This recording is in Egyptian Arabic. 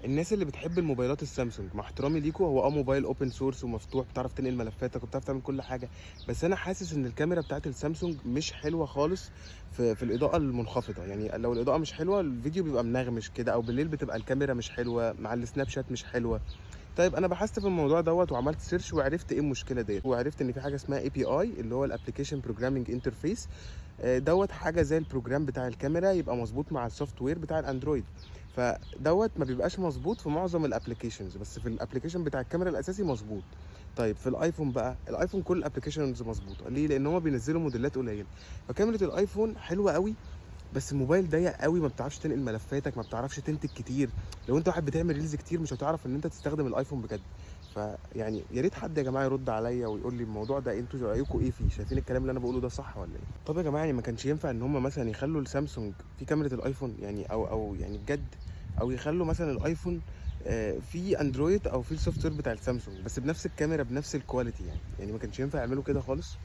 الناس اللي بتحب الموبايلات السامسونج، مع احترامي ليكوا، هو موبايل open source ومفتوح، بتعرف تنقل ملفاتك وبتعرف تعمل كل حاجه، بس انا حاسس ان الكاميرا بتاعت السامسونج مش حلوة خالص في الاضاءة المنخفضه. يعني لو الاضاءة مش حلوة الفيديو بيبقى منغمش كده، او بالليل بتبقى الكاميرا مش حلوه، مع السناب شات مش حلوه. طيب انا بحثت في الموضوع دوت وعملت search وعرفت ايه المشكلة ديت، وعرفت ان في حاجة اسمها API اللي هو ال application programming interface دوت، حاجة زي ال program بتاع الكاميرا يبقى مظبوط مع ال software بتاع الاندرويد. فدوت ما بيبقاش مظبوط في معظم ال applications، بس في ال application بتاع الكاميرا الاساسي مظبوط. طيب في الايفون بقى، الايفون كل ال applications مظبوطه. ليه؟ لان هما بينزلوا موديلات قليله. فكاميرا الايفون حلوة قوي، بس الموبايل ضيق قوي، ما بتعرفش تنقل ملفاتك، ما بتعرفش تنتج كتير. لو انت واحد بتعمل reels كتير مش هتعرف ان انت تستخدم الايفون بجد. فيعني يا ريت حد يا جماعة يرد عليا ويقول لي الموضوع ده انتوا رايكم ايه فيه، شايفين الكلام اللي انا بقوله ده صح ولا ايه؟ طب يا جماعة يعني ما كانش ينفع ان هم مثلا يخلوا السامسونج في كاميرا الايفون يعني، او يعني بجد، او يخلوا مثلا الايفون في اندرويد او في ال software بتاع السامسونج بس بنفس الكاميرا بنفس ال quality؟ يعني ما كانش ينفع يعملوا كده خالص؟